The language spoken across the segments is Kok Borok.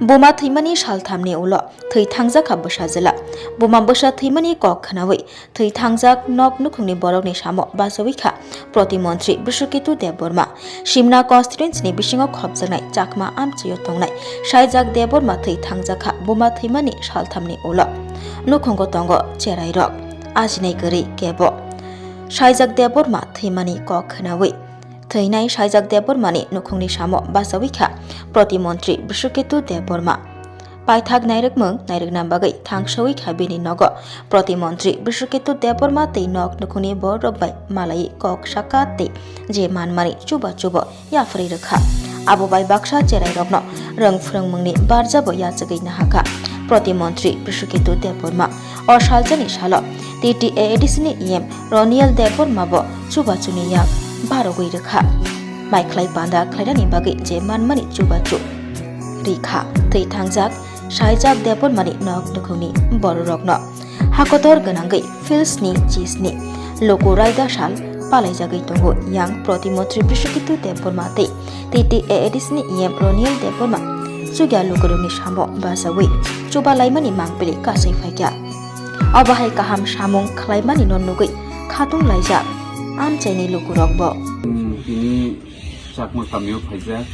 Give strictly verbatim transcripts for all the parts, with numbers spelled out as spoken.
Buma thwimani salthamni ulo thwi thangjak kha bwsajwla. Buma bwsa thwimani kok khwnawi thwi thangjak nok nukhungni borokni samo bachawi kha Protimontri Biswaketu Debbarma. Simna constituency ni bisingo khopjaknai Chakma amchaio tongnai Saijak Debbarma thwi thangjak kha buma thwimani salthamni ulo. Nukhungo tongo cherairok, ajinai kwrwi kebo. Saijak Debbarma thwimani kok khwnawi thwinai Saijak Debbarmani nukhungni samo bachawi kha Protimontri Biswaketu Debbarma. Paithak nairwkmung nairwkna bagwi thangsawi kha bini nogo. Protimontri Biswaketu Debbarma tei nok nukhungni borok bai malaiwi kok saka tei je manmani chuba chubo yapharwi rwkha. Abo bai baksa cherairokno rwng phrwngmungni barjabo yachagwi nahakha Protimontri Biswaketu Debbarma. O saljani salo T T A A D C ni E M Roniel Debbarma bo chubachuni yak barogwi rwkha. Mai khlai panda khlainani bagwi je manmani chubachu rikha thwi thangjak Saijak Debbarmani nok nukhungni bororokno. Hakotor gwnangwi Phil sni chisni luku raida sal palaijagwi tongo yang Protimontri Biswaketu Debbarma tei T T A A D C ni E M Roniel Debbarma chukya lukurokni samo bachawi chubalaimani mangpili kasai phaikha. Obo hai kaham samung khlaimani no nugwi khatung laijak amchaini lukurokbo. Tini Chakma kamio phaijak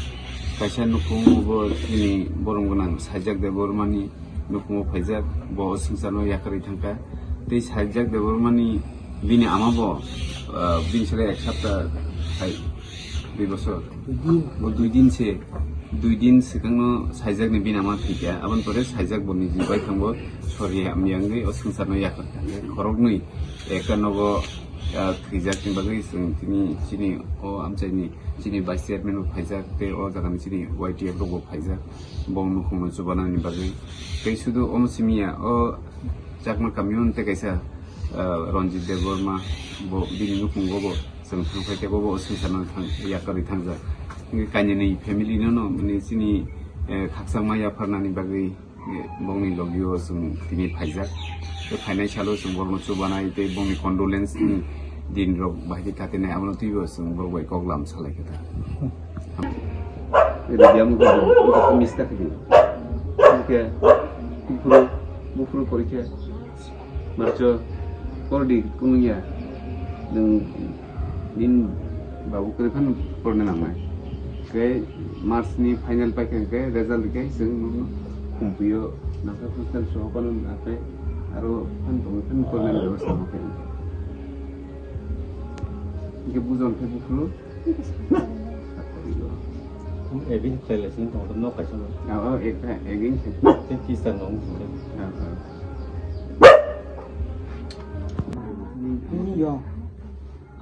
kaisa nukhung, obo chini borom gwnang Saijak Debbarmani nukhungo phaijak, bo o swngcharno yakarwi thangkha. Tei Saijak Debbarmani bini ama bo, ah, bini sere ek sapta hai, dui bosor. Bo dui din se, dui din swkangno Saijakni bini ama thwikha. Aboni pore Saijak bo niji bai thangbo sori hamya wngwi o swngcharno yakarwi thangkha. Khoroknwi ekta nogo, ah, thwijak ni bagwi chwng tini chini o amchaini chini vice chairman bo phaijak tei o jagani chini Y T F rok bo phaijak. Bo nukhungno chubanani bagwi. Tei sudu omo simiya o Chakma kamio tei kaisa, ah, Ranjit Debbarma bo bini nukhungo bo chwng thangphai tei bo bo swngcharno thang yakarwi thangjak. Hwnkhe kainwi family no no mani chini, eh, khakchangma yapharnani bagwi, eh, bongni logio chwng tini phaijak. Tei phainai salo chwng borokno chubanai tei bongni condolence ni din rok bahai khe katinai, abono twibo chwng borok bai kok lam salai khe ta. Rwdiya mukha bo, mukha miss ta khidi. Mukhe buphuru, buphuru porikhe. Marcho, kordi kunungya. Nwng nini babu kwrwi phano porna nangnai. Khe March ni final paikha khe result khe chwng nwng khumpuio nangkha hostel soho phano nakhai aro phano tongwi phano porna ni bebostha bo khe. Hwnkhe bujon khe buphuru. Ebin khlai lai sini tong tong nok kaisa no. Oh, oh, ekta, egin se. Tei kisa no. Oh, oh. Ni yo.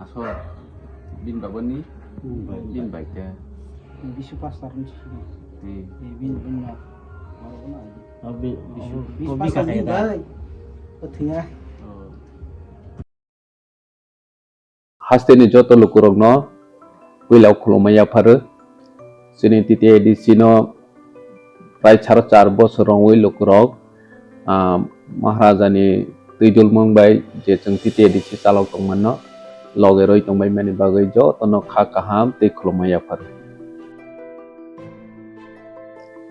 Aso bin babani, bin bai te. Bisu pastor ni sini. Hmm. Bin bin no. Abi bisu. Bisu pastor ni bai. Pathinga. Oh. Hasteni joto lukurokno puila khulumma yapharo. Chini T T A D C no prai saro char bosor rwngwi lukurok, ah, Maharajani twijlmung bai je chwng T T A D C chalok tongmano loge rwi tongbaimani bagwi jotono kha kaham tei khulumma yapharo.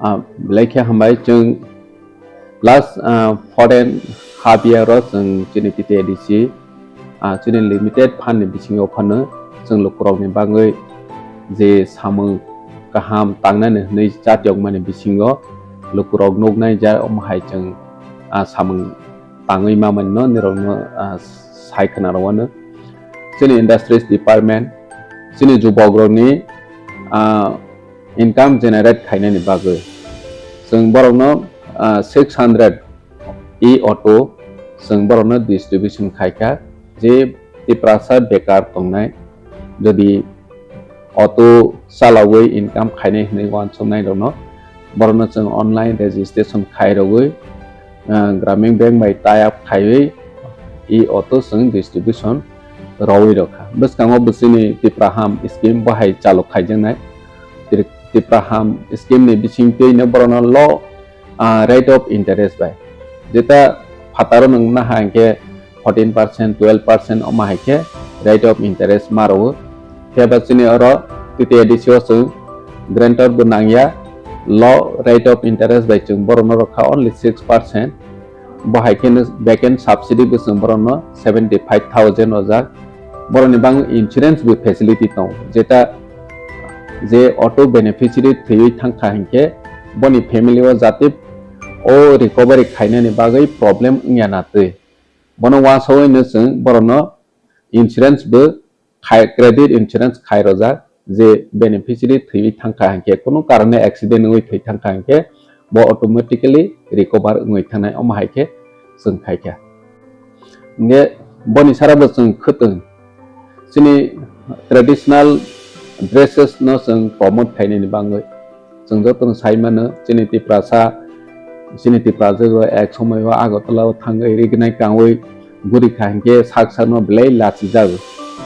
Ah, belai khe hambai chwng last, ah, foreign half year o chwng chini T T A D C, ah, chini limited fund ni bisingo phano chwng lukurokni bagwi je samung kaham tangnani hwnwi chatiyokmani bisingo lukurok nuknai ja omo hai chwng, ah, samung tangwi mamani no nirokno, ah, sai khna rwano. Chini industries department, chini jubokrokni, ah, income generate khainani bagwi. Chwng borokno, ah, six hundred e-auto chwng borokno distribution khaikha, je Tiprasa bekar tongnai, jodi auto chalawi income khainai hwnwi uansuknai rokno, borokno chwng online registration khairogwi, ah, Gramin Bank bai tie up khaiwi e-auto chwng distribution rwwi rwkha. Bwskango bwswini Tipraham scheme bo hai chalok khaijaknai. Tri-, Tipraham scheme ni bisingtwino borokno low, ah, rate of interest bai. Jeta phataro nwng naha hinkhe fourteen percent, twelve percent omo hai khe rate of interest ma rwo. Phiya ba chini oro T T A D C o chwng guarantor bo nangya, low rate of interest bai chwng borokno rwkha only six percent. Bo hai kheno vacant subsidy bo chwng borokno seventy five thousand rwjak. Borokni bangwi insurance bo facility tongo, jeta je auto beneficiary thwiwi thangkha hinkhe boni family o jate o recovery khainani bagwi problem wngya na twi. Bono uansugwino chwng borokno insurance bo khai, credit insurance khai rojak, je beneficiary thwiwi thangkha hinkhe, kunu karone accident wngwi thwi thangkha hinkhe, bo automatically recover wngwi thangnai, omo hai khe chwng khaikha. Hinkhe boni sara bo chwng khwtwng, chini traditional dresses no chwng promote khainani bagwi. Chwng jotono sai mano, chini Tiprasa, chini Tiprasa rok ek somoi o Agartala o thangwi rignai kangwi guri kha hinkhe sak sakno belai lachijago.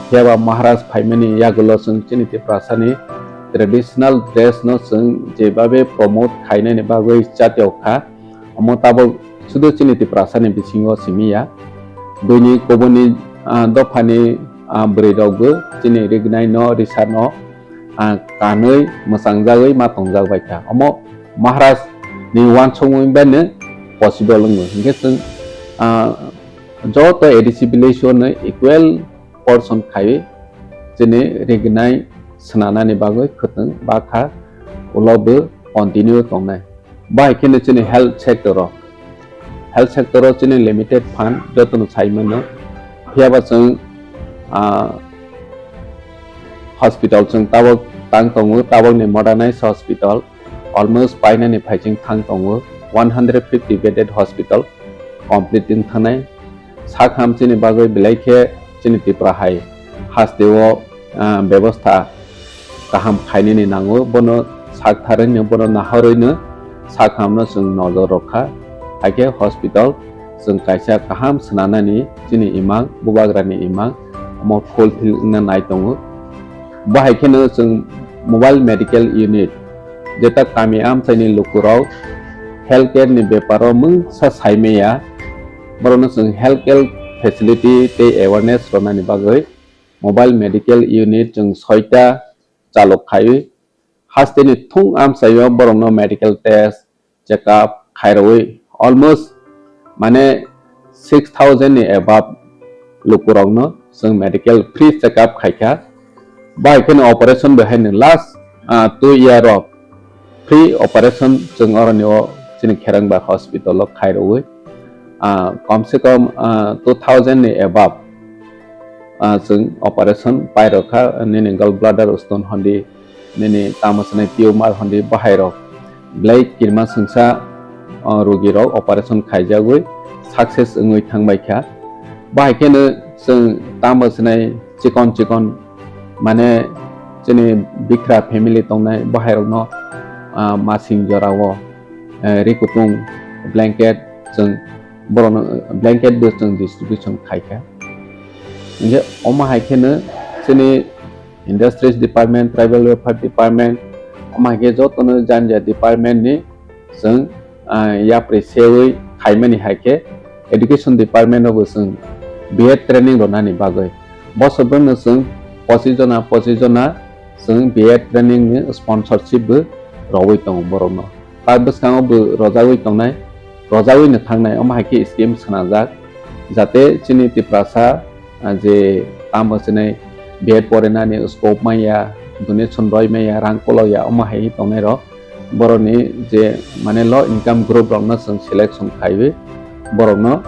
Phiya ba Maharaj phaimani yagulo chwng chini Tiprasani traditional dress no chwng jebabe promote khainani bagwi chatio kha. Omo tabok sudu chini Tiprasani bisingo simi ya. Buini kubuni, ah, dophani, ah, bwrwi rok bo chini rignai no, risa no, ah, kanwi mwchangjagwi ma tongjak bai kha. Omo Maharaj ni uansukmung bai no possible wngo. Hinkhe chwng, ah, joto A D C village o no equal portion khaiwi chini rignai swnanani bagwi khwtwng bakha ulo bo continue tongnai. Bahai kheno chini health sector o, health sector o chini limited fund jotono sai mano. Phiya ba chwng, ah, hospital chwng tabok tang tongo, tabokni modernized hospital almost painani phaiching thang tongo, one hundred fifty bedded hospital complete wng thangnai. Sak ham chini bagwi belai khe chini Tripura hai hasteo, ah, bebostha kaham khainani nango, bono sak tharwino, bono nahorwino sak hamno chwng nojor rwkha. Haikhe hospital chwng kaisa kaham swnanani chini imang, bubagrani imang, omo fulfill wngna nai tongo. Bo hai kheno chwng mobile medical unit, jeta kami amchaini lukurok healthcare ni beparo mungsa saimaya, borokno chwng healthcare facility tei awareness rwnani bagwi mobile medical unit chwng soita chalok khaiwi, hasteni thung amchaio borokno medical test, check up khairwi almost, mane, six thousand ni above lukurokno chwng medical free check up khaikha. Bahai kheno operation bo haino last, ah, two year o free operation chwng oroni o chini Kherangba hospital o khairwi, ah, kom se kom, ah, two thousand ni above, ah, chwng operation pairokha, nini gallbladder stone hondi, nini tamo swnai tumor hondi bahairok belai kirima swngsa, ah, rogirok operation khaijagwi success wngwi thangbaikha. Bahai kheno chwng tamo swnai chikon chikon, mane, chini bikra family tongnai bahairokno, ah, masing jorao, eh, ri kutung blanket chwng borokno blanket bo chwng distribution khaikha. Hinkhe omo hai kheno chini Industries Department, Tribal Welfare Department, omo hai khe jotono janja department ni chwng, ah, yapri sewi khaimani hai khe Education Department o bo chwng B Ed training rwnani bagwi. Bosor bwrwino chwng pochis jona, pochis jona chwng B Ed training ni sponsorship bo rwui tongo borokno. Ta bwskango bo rwjagwi tongnai, rwjagwino thangnai, omo hai khe scheme swnamjak, jate chini Tiprasa, ah, je tamo chini B Ed porinani scope manya, donation roi manya, rang kolokya, omo hai tongnai rok, borokni je, mane, low income group rokno chwng selection khaiwi borokno,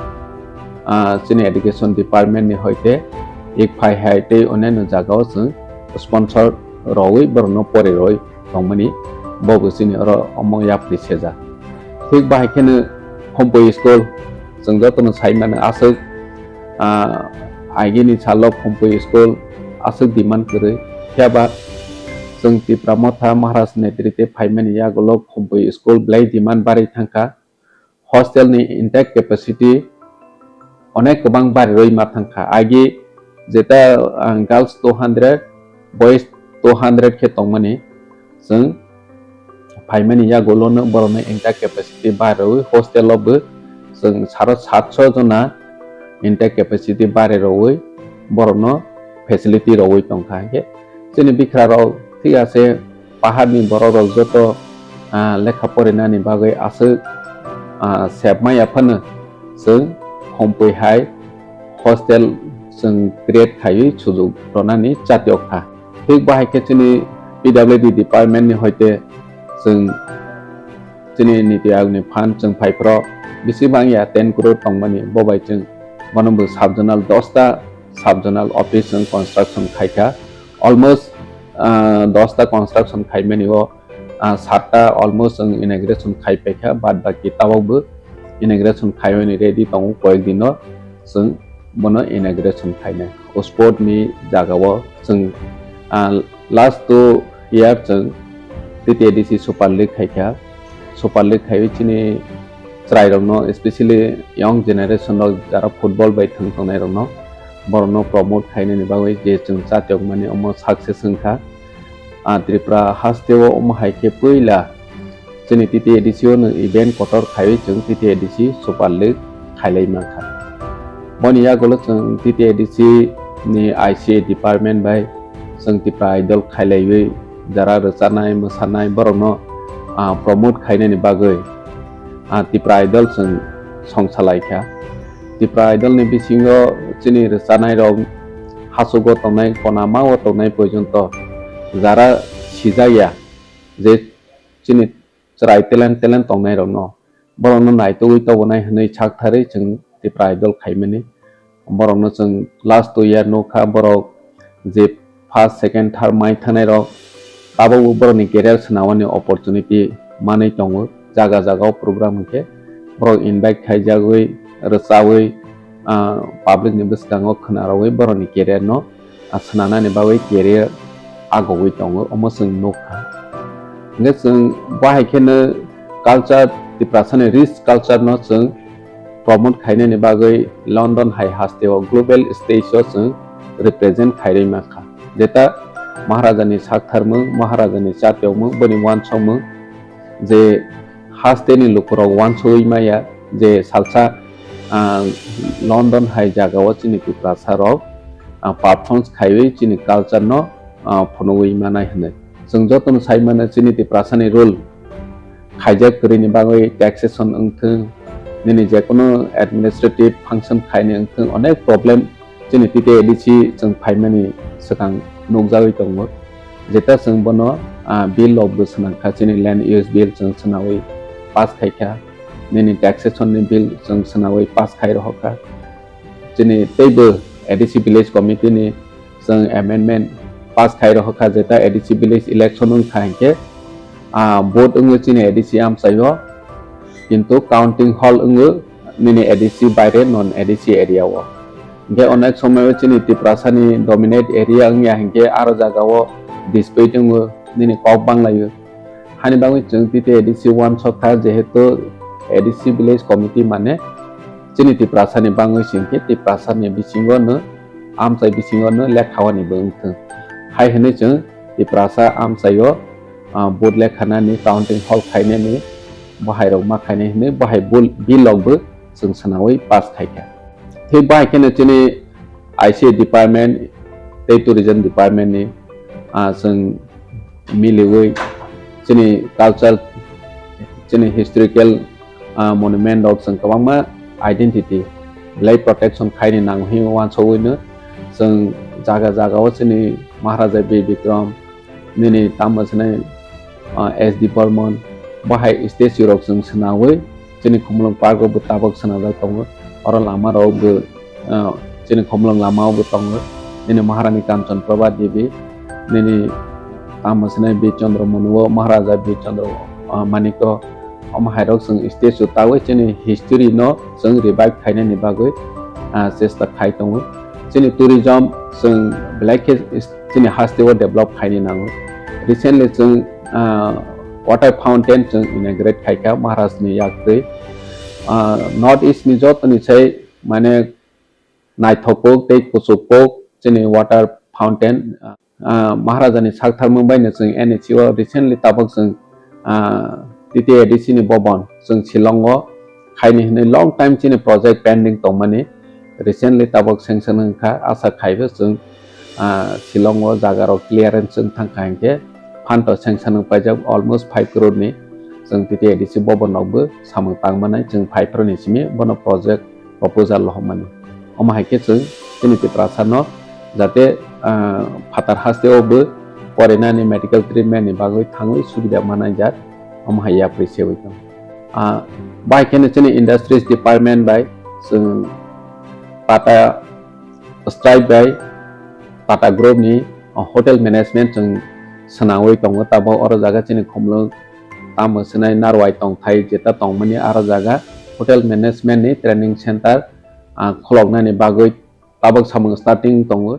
ah, chini education department ni hoite ek phai hai tei onyaino jagao chwng sponsor rwui borokno pori rwui tongmani, bo bo chini oro omo yapri sejak. Thik bahai kheno Khumpui school, chwng jotono sai mano aswk, ah, agini salo Khumpui school aswk demand kwrwi. Phiya ba chwng Tipra Motha Maharaj netrite phaimani yagulo Khumpui school belai demand barwi thangkha. Hostel ni intake capacity onek kwbang barirwi ma thangkha. Agi jeta, ah, girls two hundred, boys two hundred khe tongmani, chwng phaimani yagulono borokno intake capacity barirwi hostel o bo chwng saro satso jona intake capacity barirwi borokno facility rwui tongkha. Hinkhe chini bikra rok thik ase, pahar ni borok rok joto ah, lekha porinani bagwi aswk, ah, sebmaya phano chwng hompui hai hostel chwng create khaiwi sujuk rwnani chatiyok kha. Thik bahai khe chini P W D department ni hoite chwng chini niti ayogni fund chwng phaiphro bisi bangya ten crore tongmani, bo bai chwng bono bo sub zonal dosta sub zonal office chwng construction khaikha. Almost, ah, dosta construction khaimani o, ah, satta almost chwng inauguration khai paikha, bad baki tabok bo inauguration khaimani ready tongo, koyek dino chwng bono inauguration khainai. O sport ni jaga o chwng, ah, last two year chwng T T A D C Super League khaikha. Super League khaiwi chini chwrairokno, especially young generation rok jara football bai thwng tongnairokno, borokno promote khainani bagwi je chwng chatiyokmani omo success wngkha. Ah, Tripura hasteo omo hai khe puila chini T T A D C o no event kotor khaiwi chwng T T A D C Super League khailai mankha. Boni yagulo chwng T T A D C ni I C A department bai chwng Tipra Idol khailaiwi jara rwchanai, mwsanai borokno, ah, promote khainani bagwi, ah, Tipra Idol chwng songsalai kha. Tipra Idol ni bisingo chini rwchanai rok hachugo tongnai, konama o tongnai porjonto jara sijak ya je chini chwrai talent, talent tongnairokno, borokno naitugwi tobonai hwnwi saktharwi chwng Tipra Idol khaimani. Borokno chwng last two year nukha, borok je first, second, third mai thangnairok, tabukbo borokni career swnamani opportunity manwi tongo. Jaga jaga o program hwnkhe borok invite khaijagwi, rwchawi, ah, public ni bwskango khwnarogwi borokni career no ah, swnanani bagwi career agogwi tongo, omo chwng nukha. Hwnkhe chwng bahai kheno culture, Tiprasani rich culture no chwng promote khainani bagwi London hai hasteo global stage o chwng represent khairwi mankha. Jeta Maharajani saktharmung, Maharajani chatiyokmung, boni uansukmung je hasteni lukurok uansugwi maya je salsa, ah, London hai jagao chini Tiprasarok, ah, performance khaiwi chini culture no, ah, phunugwi manai hwnwi. Chwng jotono sai mano chini Tiprasani rule khaijak kwrwini bagwi taxation wngthwng, nini jekono administrative function khaini wngthwng, onek problem chini T T A D C chwng phaimani swkang nukjagwi tongo. Jeta chwng bono, ah, bill rok bo swnamkha, chini land use bill chwng swnawi pass khaikha, nini taxation ni bill chwng swnawi pass khai rohorkha. Chini teibo A D C village committee ni chwng amendment pass khai rohorkha, jeta A D C village election wngkha hinkhe, ah, vote wngwi chini A D C amchaio, kintu counting hall wngwi nini A D C baire non A D C area o. Hinkhe onek somoio chini Tiprasani dominate area wngya hinkhe aro jagao dispute wngwi nini kok banglaio. Hani bagwi chwng T T A D C uansukha, jehetu A D C village committee mane chini Tiprasani bangwi se hinkhe Tiprasani bisingo no amchai bisingo no lekha wani bo wngthwng. Hai hwnwi chwng Tiprasa amchaio, ah, vote lekhanani counting hall khainani bohairok ma khainai hwnwi bohai bul-, bill rok bo chwng swnawi pass khaikha. Thik bahai kheno chini I C A department tei tourism department ni, ah, chwng miliwi chini culture, chini historical, ah, monument rok chwng kwbangma identity belai protection khaini nango hwnwi uansugwi no chwng jaga jaga o chini Maharaja Bir Bikram, nini tamo swnai, ah, S D Burman, bahai statue rok chwng swnawi chini Khumulwng park o bo tabok swnajak tongo. Oro lama rok bo, ah, chini Khumulwng lama o bo tongo. Nini Maharani Kanchan Prabha Devi, nini tamo swnai Bir Chandra Manu o Maharaja Bir Chandra, ah, Manik o, omo hai rok chwng statue tawi chini history no chwng revive khainani bagwi, ah, chesta khai tongo. Chini tourism chwng belai khe chini hasteo develop khaini nango. Recently chwng, ah, water fountain chwng inaugurate khaikha Maharaj ni yaktwi. Ah, North East ni jotoni sai mane naithok kuk tei kuchuk kuk chini water fountain, ah, Maharajani saktharmung baino chwng N H C o recently tabok chwng, ah, T T A D C ni bobon chwng Shillong o khaini hwnwi long time chini project pending tongmani recently tabok sanction wngkha, asa khaibo chwng, ah, Shillong o jaga rok clearance wng thangkha hinkhe phanto sanction wng paijak almost five crore ni. Chwng T T A D C bhavan rokbo samung tangmanai chwng phaiphru ni simi bono project proposal rohormani. Omo hai khe chwng chini Tiprasa no jate, ah, phatar haste o bo porinani medical treatment ni bagwi thangwi subida manai jak, omo hai yapri sewi tong. Ah, bai khe chini industries department bai chwng Tata Stripe bai Tata Group ni, ah, hotel management chwng swnamwi tongo, tabok oro jaga chini khumlwng tamo swnai narwai tongthai jeta tongmani aro jaga hotel management ni training center, ah, khuloknani bagwi tabok samung starting tongo.